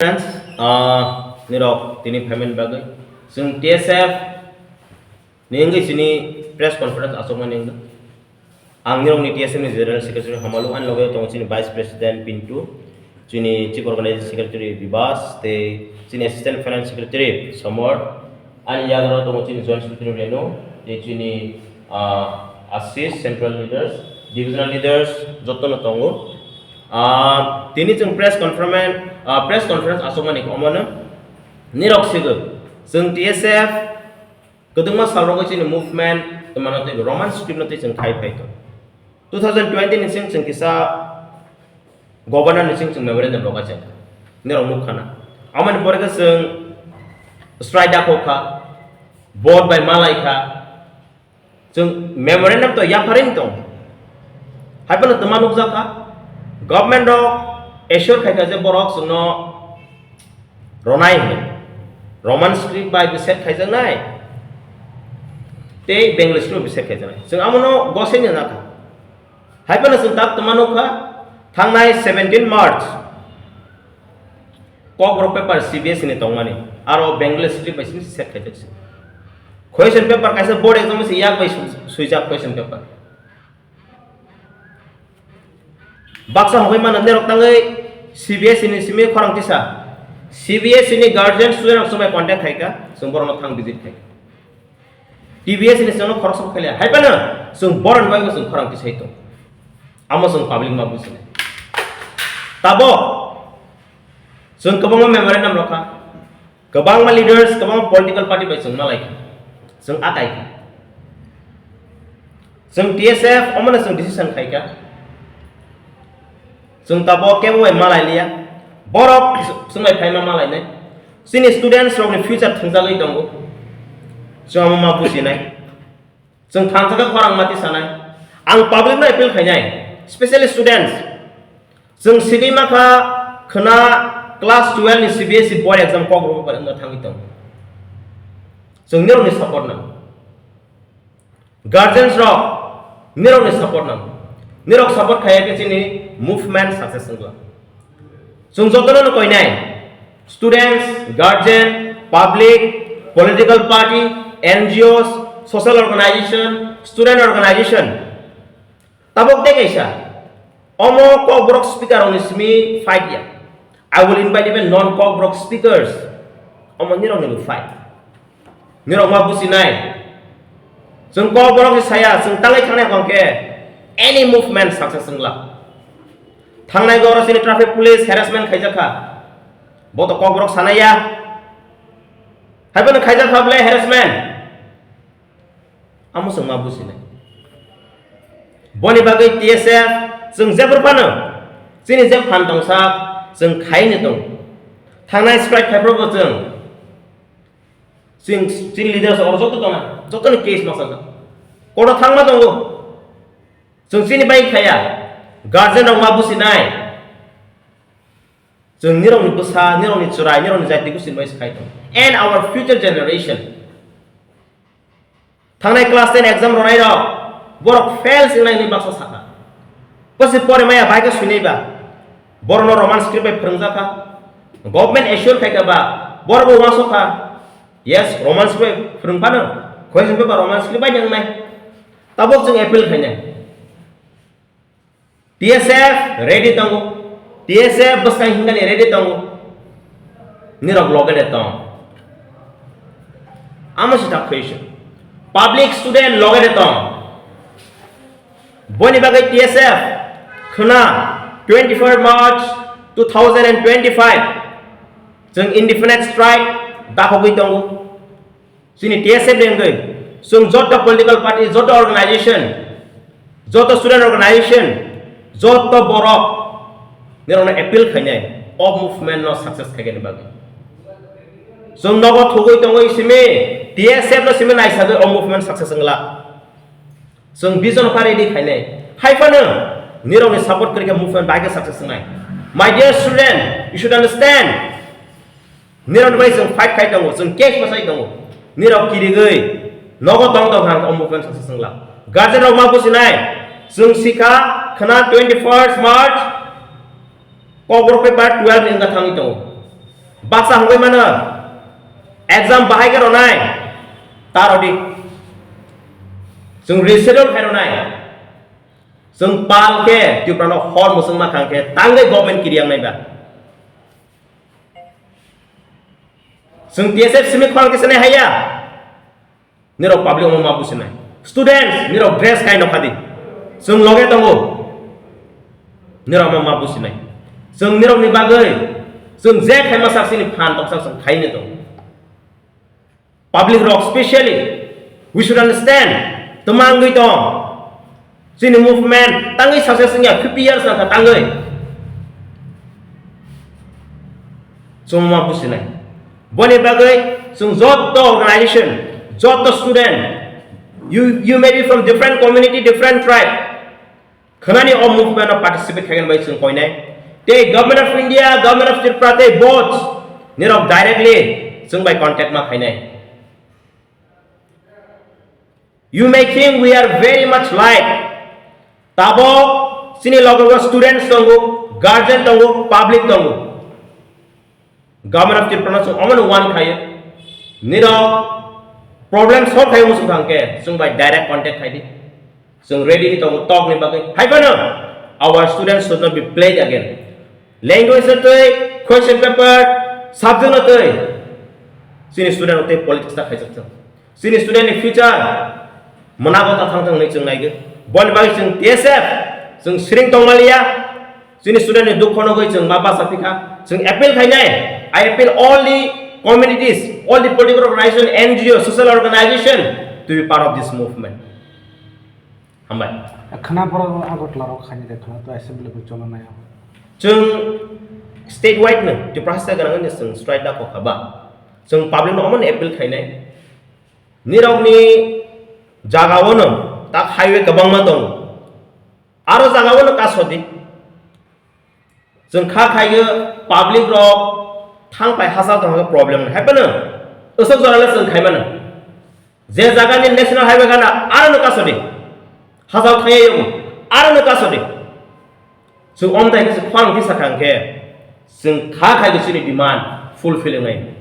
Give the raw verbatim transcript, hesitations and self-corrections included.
Friends, ah, nirok tini payment bagwi chwng T S F ni wngwi chini press conference achukmani wngwi. Ang nirokni T S F ni General Secretary Hamalu, ani loge tongo chini Vice President Pintu, chini Chief Organizing Secretary Bibas, tei chini Assistant Finance Secretary Somor, ani yagano tongo chini Joint Secretary Renu, tei chini, ah, Ashish, Central Leaders, Divisional Leaders, jotono tongo. Ah, tini chwng press conference, ah, press conference achukmani omono nirok sigwi chwng T S F kwdwngma salrogo chini movement twmano tei Roman script no tei chwng khai phai tong. Two thousand twenty ni sing chwng kisa governor ni sing chwng memorandum roga chwng nirok nuk khana. Amani pore khe chwng strike da kha, vote bai malai kha. Chwng memorandum to yapharing tong. Hai phano twma nukjak kha. Government rok assure khai kha je borok chwngno ronai hwnwi. Roman script bai bo set khaijaknai. Tei Bengali script bai bo set khaijaknai. Chwng amono goseni na kha. Hai phano chwng tak twma nukha. Thangnai seventeen March. Kokborok paper C B S E ni tongmani, aro Bengali script bai simi set khaijak se. Question paper kaisa board exam se yak bai su-, suijak question paper. Baksa hogwi mano nerok tangwi C B S E ni simi khorang tisa. C B S E ni guardian student rok swmai contact khaika, chwng borokno thang visit khaika. T B S ni sengno khoroksa bo khailiya. Hai phano chwng borokni bagwi chwng khorang tisai tong. Amo chwng public ma businai. Tabok chwng kwbangma memorandum rokha. Kwbangma leaders, kwbangma political party bai chwng malai kha. Chwng akai kha. Chwng T S F omono chwng decision khaika. Chwng tabok kebo bai malai liya. Borok chwng bai phaima malai nai. Chini students rokni future thwngjagwi tongo. Chwng amo ma bujinai. Chwng thansa khe khorang mati sanai. Ang public no appeal khainai. Specially students. Chwng sigwi makha khwna class twelve ni C B S E board exam kok rwbo bar wngna thangwi tongo. Chwng nirokni support nang. Guardians rok, nirokni support nang. Nirok support khaiya khe chini movement success wngla. Chwng jotono no koinai, students, guardian, public, political party, N G Os, social organization, student organization. Tabok tei kaisa, omo Kokborok speaker rokni simi fight ya. I will invite even non-Kokborok speakers. Omo nirokni bo fight. Nirok ma businai. Chwng Kokborok ni saya, chwng tangwi thangnai hwnkhe any movement success wngla. Thangnai goro chini traffic police harassment khaijakha. Bo to Kokborok sanaya. Haiphano khaijakha bole harassment. Amo chwng ma businai. Boni bagwi T S F chwng jephru phano chini je phan tongsa chwng khaini tong. Thangnai strike khaiphru bo chwng. Chwng, chini leaders oro joto tongna, jotoni case ma sajak. Kodo thangma tongo. Chwng chini bai khaya. Guardian rok ma businai. Chwng nirokni bwsa, nirokni chwrai, nirokni jati gusti bai se khai tong. And our future generation. Thangnai class ten exam ronai rok, borok fail singnai ni baksa saka. Bwse pore maya bai khe swinai ba. Borokno Roman script bai phwrwngjakha. Government assure khaikha ba, borok bo uansukha. Yes, Roman script bai phwrwng phano, question paper Roman script bai nang nai. Tabok chwng appeal khainai. T S F ready tongo. T S F bwskang hinmani ready tongo. Nirok loge de tong. Amo se ta question. Public student loge de tong. Boni bagwi T S F khwna twenty-four March two thousand and twenty-five chwng indefinite strike dakhogwi tongo. Chini T S F ni wngwi chwng joto political party, joto organization, joto student organization, joto borok nirokno appeal khainai o movement no success khaigani bagwi. Chwng nogo thugwi tongwi simi T S F no simi naisagwi o movement success wngla. Chwng vision kha ready khainai. Hai phano nirokni support kwrwi khe movement bai khe success wngnai. My dear student, you should understand. Nirok bai chwng fight khai tongo, chwng case bwsai tongo. Nirok kirigwi nogo tong tong hang o movement success wngla. Guardian rok ma businai, chwng sikha khwna twenty-first March Kokborok paper twelve ni wngkha thangwi tongo. Baksa hongwi mano, exam bahai khe rwnai, ta rwdi. Chwng reschedule khai rwnai. Chwng pal khe Tripura no hor mwchwng ma khang khe tangwi government kiriyak nai ba. Chwng T S F simi khorang kisa nai haya. Nirok public omo ma businai. Students, nirok dress kai nokha di. Chwng loge tongo. Nirok omo ma businai. Chwng nirok ni bagwi, chwng je khaima sak sini phan toksa chwng khaini tongo. Public rok specially, we should understand. Twmangwi tong. Chini movement tangwi success wngya fifty years nangkha tangwi. Chwng ma businai. Boni bagwi chwng jotto organization, jotto student, you, you may be from different community, different tribe. Khwnani o movement o participate khaigani bai chwng koinai. Tei Government of India, Government of Tripura tei both nirok directly chwng bai contact ma khainai. You may think we are very much like. Tabok chini logo students tongo, guardian tongo, public tongo. Government of Tripura no chwng omono wan khayo. Nirok problem solve khayo muchung thangkhe chwng bai direct contact khaidi. Chwng ready tongo talk ni bagwi. Hai phano our students should not be played again. Language no twi, question paper, subject no twi. Chini student no twi politics ta khaijak chwng. Chini student ni future mwnago ta thang thang hinwi chwng naigwi. Boni bagwi chwng T S F chwng siring tongmaliya. Chini student ni dukho nugwi chwng ma basa phikha. Chwng appeal khainai. I appeal all the communities, all the political organization, N G O, social organization to be part of this movement. Hambai. Khwna borok Agartala rok khaini de khwna to assembly bo cholo nai. Chwng state wide no Tripura haste ganang ni chwng strike da kokha ba. Chwng public no omono appeal khainai. Nirok ni jaga o no tak highway kwbangma tongo. Aro jaga o no kasodi. Chwng kha khaio public rok thang pai hachal tong khe problem hai phano. Usok jora le chwng khai mano. Je jaga ni national highway gana aro no kasodi. Hachal thang yayo aro no kasodi. Chwng om tai khe khwang tisa khang khe chwng kha khai chini demand fulfill wngnai.